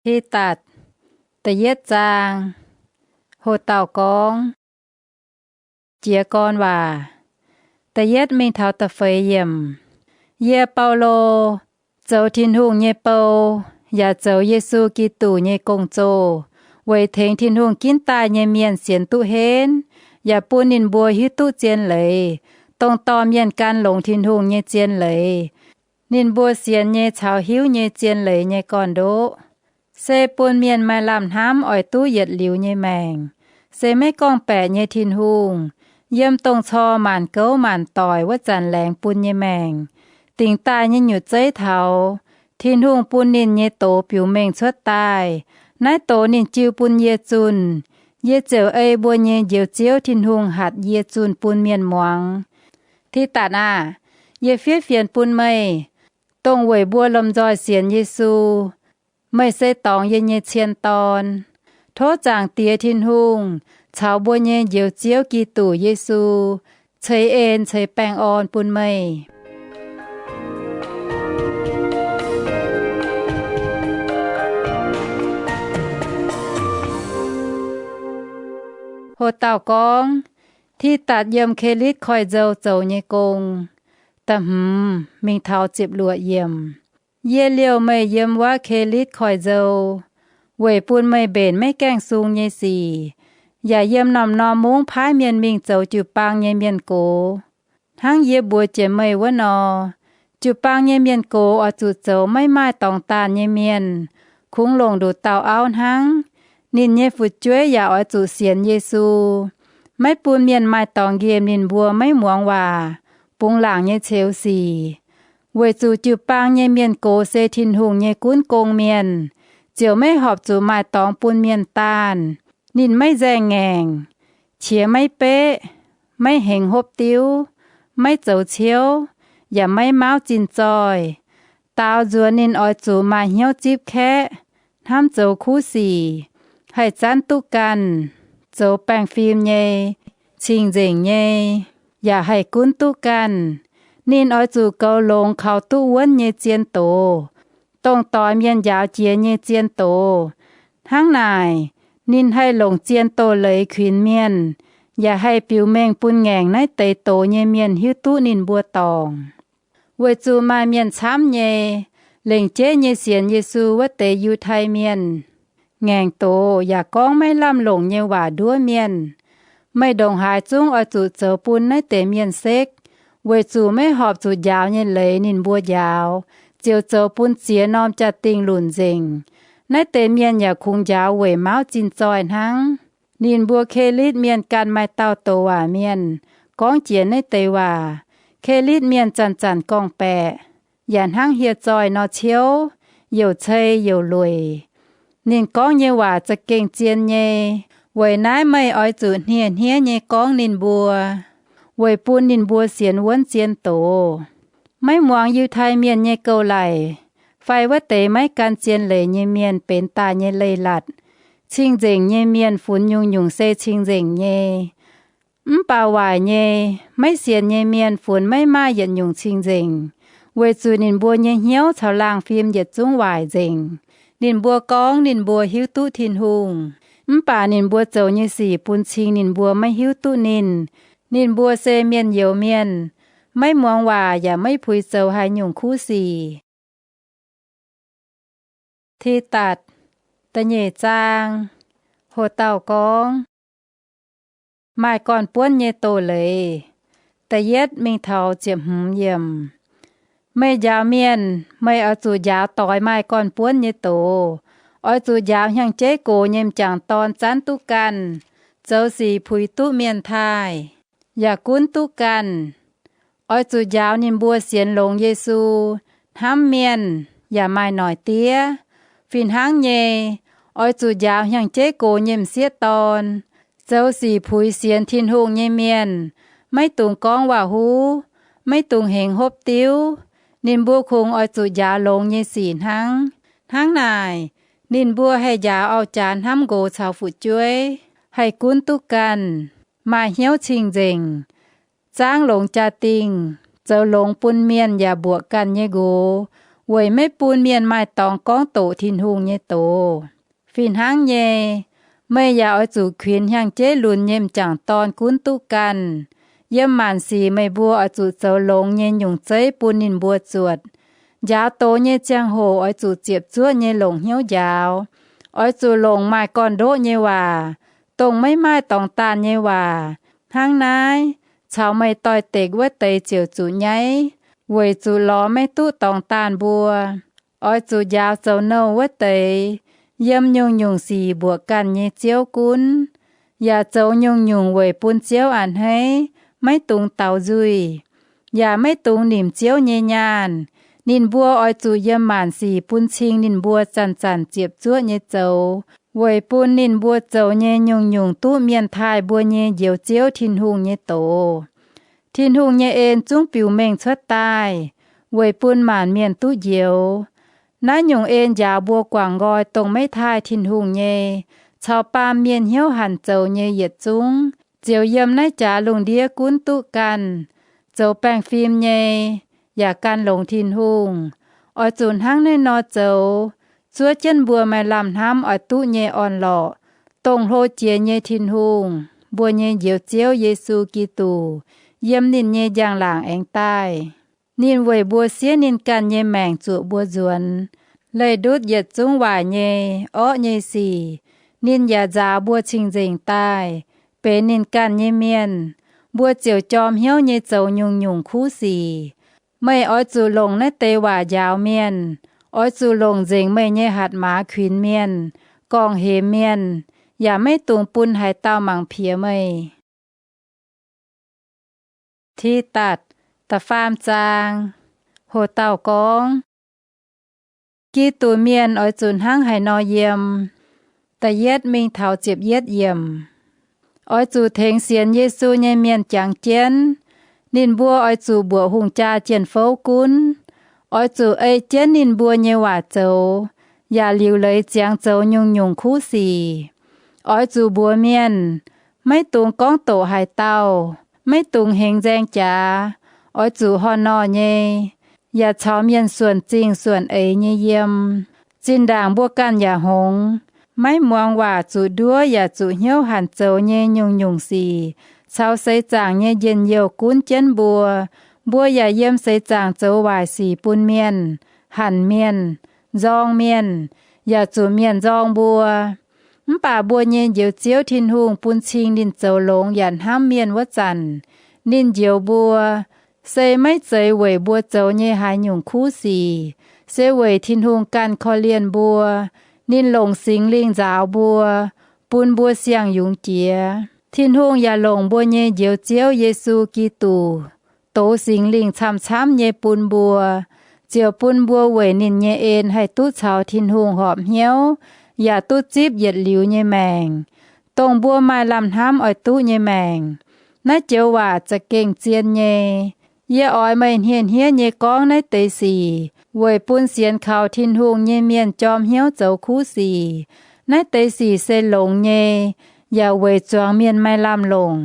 Tidatc da'yietv zaang. Ho dauh gorngv, Jiez gorn waac. Da'yietv mingh taux da'feix yiemc. Yie, Baulo, zoux Tin-Hungh nyei bou, yaac zoux Yesu Giduc nyei gong-zoh, weic tengx Tin-Hungh ginv daaih nyei mienh sienx duqv henv, yaac bun ninh mbuo hiuv duqv zien leiz, dongh dorh mienh gan longx Tin-Hungh nyei zien leiz, ninh mbuo sienx nyei caux hiuv nyei zien leiz nyei gorn-ndoqv. Se bun mienh maaih lamh hnamv oix duqv yietc liuz nyei maengc. Se maiv gorngv-baeqc nyei Tin-Hungh, yiem dongh cor maanc gouv maanc doic wuov zanc laengz bun nyei maengc. Dingc daaih nyei nyutc zeiv taux, Tin-Hungh bun ninh nyei doz biux mengh cuotv daaih. Naaiv doz ninh jiu bun yie zunh. Yie ziouc ei mbuo nyei Njoux Ziouv Tin-Hungh hatc yie zunh bun mienh muangx. Tidatc aah! Yie fiev fienx bun meih, dongh weic mbuo lomh nzoih sienx Yesu. Meih se dorngx yie nyei cien dorn. Tov Zaangc Diex Tin-Hungh caux mbuo nyei Njoux Ziouv Giduc Yesu ceix en ceix baengh orn bun meih. Ho dauh gorngv, Tidatc yiem Kelitv Koiv-Nzou zoux nyei gong. Da'hmz mingh taux ziepc luoqc yiemc. Yie liouh meih yiem wuov Kelitv Koiv-Nzou, weic bun meih mbenc maiv gaengh sung nyei sic, yaac yiem norm-norm mungv paaiv mienh mingh zoux jiu-baang nyei mienh gox, hnangv yie mbuox jiex meih wuov nor. Jiu-baang nyei mienh gox oix zuqc zoux maiv maaih dorngx daanh nyei mienh, kungx longc nduqc dauh auv hnangv. Ninh nyei fu'jueiv yaac oix zuqc sienx Yesu, maiv bun mienh maaih dorngx nqemh ninh mbuo maiv muangx waac, bungx laangc nyei ceux sic. Weic zuqc jiu-baang nyei mienh gox se Tin-Hungh nyei gunv gong mienh, ziouc maiv horpc zuqc maaih dorngx bun mienh daanh. Ninh maiv nzaeng ngaengc, qiex maiv beqv, maiv hengx hopv diuv, maiv zoux ciouv, yaac maiv mauv zinh zoih. Daaux nzuonx ninh oix zuqc maaih hnyouv zipv kaeqv, hnamv zoux kuv sic, haih zanv duqv ganh, zoux baengh fim nyei, cing-nzengc nyei, yaac haih gunv duqv ganh. Ninh oix zuqc goux longx kaux duqv wuonv nyei zien doz, dongh doix mienh njaaux jiex nyei zien doz. Hnangv naaic, ninh haih longc zien doz-leiz kuinx mienh, yaac haih biux mengh bun ngaengc naaiv deix doz nyei mienh hiuv duqv ninh mbuo dorngc. Weic zuqc maaih mienh camv nyei, lengc jeiv nyei sienx Yesu wuov deix Yiutai Mienh, ngaengc doz yaac gorngv maiv lamh longc nyei waac nduov mienh. Meih ndongc haaix zungv oix zuqc zoux bun naaiv deix mienh sekv, weic zuqc maiv horpc zuqc njaaux nyei leiz ninh mbuo njaaux, ziouc zoux bun ziex norm jaa-dingh lunc nzengc. Naaiv deix mienh yaac kungx njaaux weic mauv zinh zoih hnangv. Ninh mbuo Kelitv Mienh ganh maaih dauh douc waac mienh gorngv jiex naaiv deix waac. Kelitv Mienh zanc-zanc gorngv-baeqc, yaac hnangv hieh zoih nor ciouv, youc cei youc lueic. Ninh gorngv nyei waac za'gengh zien nyei. Weic naaiv meih oix zuqc hniev-hniev nyei gorngv ninh mbuo, weic bun ninh mbuo sienx wuonv zien doz. Maiv muangx Yiutai Mienh nyei gouv-laic fai wuov deix maiv gan zien leiz nyei mienh benx daaih nyei leiz-latc. Cing-nzengc nyei mienh funx nyungc-nyungc se cing-nzengc nyei. Mv baac waaic nyei, maiv sienx nyei mienh funx maiv maaih yietc nyungc cing-nzengc, weic zuqc ninh mbuo nyei hnyouv caux laangh fim yietc zungv waaic nzengc. Ninh mbuo gorngv ninh mbuo hiuv duqv Tin-Hungh, mv baac ninh mbuo zoux nyei sic bun cing ninh mbuo maiv hiuv duqv ninh. Ninh mbuo se mienh youx mienh, maiv muangx waac yaac maiv puix zoux haaix nyungc kuv sic. Tidatc da'nyeic zaang. Ho dauh gorngv, maaih gorn-buonv nyei doz-leiz. Da'yietv mingh taux ziepc hmz yiemc. Meih njaaux mienh, meih oix zuqc njaaux doix maaih gorn-buonv nyei doz. Oix zuqc njaaux hnyangx-jeiv gox nyei m'jangc dorn zanv duqv ganh, zoux sic puix duqv mienh taaih, yaac gunv duqv ganh. Oix zuqc njaaux ninh mbuo sienx longx Yesu, hnamv mienh, yaac maaih noic diev. Fih hnangv nyei, oix zuqc njaaux hnyangx-jeiv gox nyei m'sieqv dorn, zoux sic puix sienx Tin-Hungh nyei mienh, maiv dungx gorngv waac-huv, maiv dungx hengx hopv diuv. Ninh mbuo kungx oix zuqc njaaux longx nyei sic hnangv. Hnangv naaic, ninh mbuo haih njaaux auv-jaax hnamv nqox caux fu'jueiv, haih gunv duqv ganh, maaih hnyouv cing-nzengc, zaangv longx jaa-dingh, zoux longx bun mienh yaac mbuoqc ganh nyei nqox, weic maiv bun mienh maaih dorngx gorngv doqc Tin-Hungh nyei doz. Fih hnangv nyei, meih yaac oix zuqc kuinx hnyangx-jeiv lunx nyei m'jangc dorn gunv duqv ganh. Yiem maanc sic meih mbuo oix zuqc zoux longx nyei nyungc zeiv bun ninh mbuo zuotc. Njaaux doz nyei ziangh hoc oix zuqc ziepc zuoqv nyei longc hnyouv njaaux. Oix zuqc longc maaih gorn-ndoqv nyei waac, dongh maiv maaih dorngx daanh nyei waac. Hnangv naaiv, caux meih doix-dekc wuov deix ziouc zuqc nyaiv, weic zuqc lorz maiv duqv dorngx daanh mbuo. Oix zuqc njaaux zoux nouh wuov deix, yiem nyungc-nyungc sic mbuoqc ganh nyei Ziouv gunv, yaac zoux nyungc-nyungc weic bun Ziouv a'hneiv, maiv dungx daux nzuih, yaac maiv dungx nimc Ziouv nyei nyaanh. Ninh mbuo oix zuqc yiem maanc sic bun cing ninh mbuo zanc-zanc ziepc zuoqv nyei zoux, weic bun ninh mbuo zoux nyei nyungc-nyungc duqv mienh taaih mbuo nyei Njoux Ziouv Tin-Hungh nyei doz. Tin-Hungh nyei en zungv biux mengh cuotv daaih, weic bun maanc mienh duqv njoux. Naaiv nyungc en njaaux mbuo guangc nqoi dongh maiv taaih Tin-Hungh nyei caux baamh mienh hnyouv hanc zoux nyei yietc zungv, ziouc yiem naaiv jaax lungh ndiev gunv duqv ganh, zoux baengh fim nyei, yaac gan longx Tin-Hungh. Oix zuqc hnangv naaiv nor zoux, zuov jienv mbuo maaih lamh hnamv oix duqv nyei orn-lorqc, dongh hlo jiex nyei Tin-Hungh, mbuo nyei Njoux Ziouv Yesu Giduc, yiem ninh nyei njang-laangc aengx daaih. Ninh weic mbuo siev ninh ganh nyei maengc zuoqc mbuo nzuonx, leih ndutv yietc zungv waaic nyei, orqv nyei sic. Ninh yaac nzaaux mbuo cing-nzengc daaih, benx ninh ganh nyei mienh. Mbuo ziouc jorm hnyouv nyei zoux nyungc-nyungc kuv sic. Meih oix zuqc longc naaiv deix waac njaaux mienh. Oix zuqc longc nzengc meih nyei hatc maaz kuinx mienh, gorngv-hemx mienh, yaac maiv dungx bun haaix dauh mangc piex meih. Tidatc, da'faam zaang. Hoc dauh gorngv, Giduc mienh oix zuqc hnangv haaix nor yiem. Da'yietv mingh taux ziepc yietv yiemc. Oix zuqc tengx sienx Yesu nyei mienh jangx jienv. Ninh mbuo oix zuqc mbuoqc hungh jaa jien-fouv gunv. Oix zuqc ei jienv ninh mbuo nyei waac zoux, yaac liuc leiz ziangx zoux nyungc-nyungc kuv sic. Oix zuqc mbuox mienh, maiv dungx gorngv doqc haaix dauh, maiv dungx hengx nzaeng jaax. Oix zuqc horh norh nyei, yaac caux mienh suonc zingh suonc eix nyei yiem. Zinh ndaangc mbuo ganh yaac hngongx, maiv muangx waac, zuqc nduov yaac zuqc hnyouv hanc zoux nyei nyungc-nyungc sic, caux seix zaangc nyei njien-youh gunv jienv mbuo. Mbuo yaac yiem seix zaangc zoux waaic sic bun mienh, hanc mienh, nzorng mienh, yaac zuqc mienh nzorng mbuo. Mv baac mbuo nyei Njoux Ziouv Tin-Hungh bun cing ninh zoux longx yaac hnamv mienh wuov zanc, ninh njoux mbuo, se maiv zeiz weic mbuo zoux nyei haaix nyungc kuv sic, se weic Tin-Hungh ganh korv-lienh mbuo. Ninh longc Singx Lingh nzaaux mbuo, bun mbuo siang-yungz jiex. Tin-Hungh yaac longc mbuo nyei Njoux Ziouv Yesu Giduc dox Singx Lingh camv-camv nyei bun mbuo, ziouc bun mbuo weic ninh nyei en haih duqv caux Tin-Hungh horpc hnyouv, yaac duqv zipv yietc liuz nyei maengc, dongh mbuo maaih lamh hnamv oix duqv nyei maengc. Naaiv joux waac za'gengh zien nyei. Yie oix meih hniev-hniev nyei gorngv naaiv deix sic, weic bun sienx kaux Tin-Hungh nyei mienh jorm hnyouv zoux kuv sic. Naaiv deix sic se longx nyei, yaac weic zuangx mienh maaih lamh longc.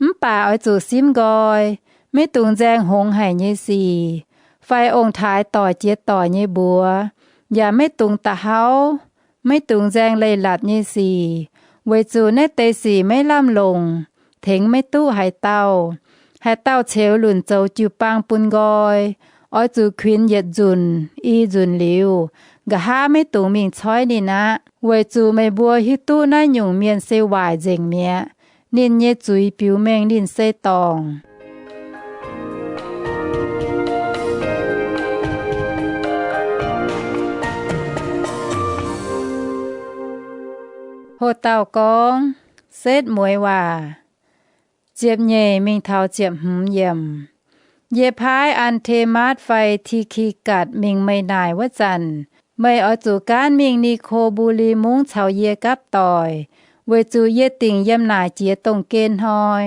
Mv baac oix zuqc simv nqoi, maiv dungx nzaeng hngongx haic nyei sic, fai ong-taaix doic jiex doic nyei mbuox, yaac maiv dungx da'hauv, maiv dungx nzaeng leiz-latc nyei sic, weic zuqc naaiv deix sic maiv lamh longc, tengx maiv duqv haaix dauh. Haaix dauh ceux lunc zoux jiu-baang bun nqoi, oix zuqc kuinx yietc nzunc, i nzunc liuz, nqa'haav maiv dungx mingh coiv ninh aqv, weic zuqc meih mbuo hiuv duqv naaiv nyungc mienh se waaic nzengc mi'aqv. Ninh nyei zuiz biux mengh ninh se dorngc. Hoc dauh gorngv, Setv Mueiz Waac. Ziepc nyeic mingh taux ziepc hmz yiemc. Yie paaiv An^te^matv fai Ti^ki^gatc mingh meih naaic wuov zanc, meih oix zuqc gaanv mingh Ni^ko^mbu^li Mungv caux yie gapv doic, weic zuqc yie dingc yiem naaic jiex dongh gen hnoi.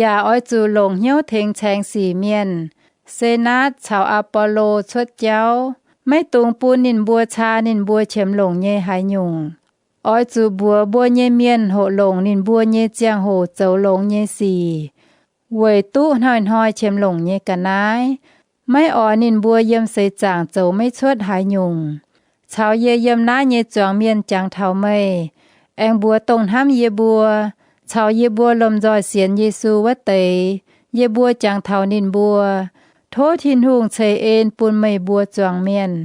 Yaac oix zuqc longc hnyouv tengx caengx sic mienh, Senaatv caux Aa^bo^lo cuotv jauv. Maiv dungx bun ninh mbuo caa ninh mbuo qiemx longc nyei haaix nyungc. Oix zuqc mbuox mbuo nyei mienh hoqc longc ninh mbuo nyei ziangh hoc zoux longx nyei sic, weic duqv hnoi-hnoi qiemx longc nyei ga'naaiv. maiv oix ninh mbuo yiem seix zaangc zoux maiv cuotv haaix nyungc. Caux yie yiem naaiv nyei zuangx mienh jangx taux meih, aengx mbuox dongh hnamv yie mbuo caux yie mbuo lomh nzoih sienx Yesu wuov deix, yie mbuo jangx taux ninh mbuo. Tov Tin-Hungh ceix en bun meih mbuo zuangx mienh.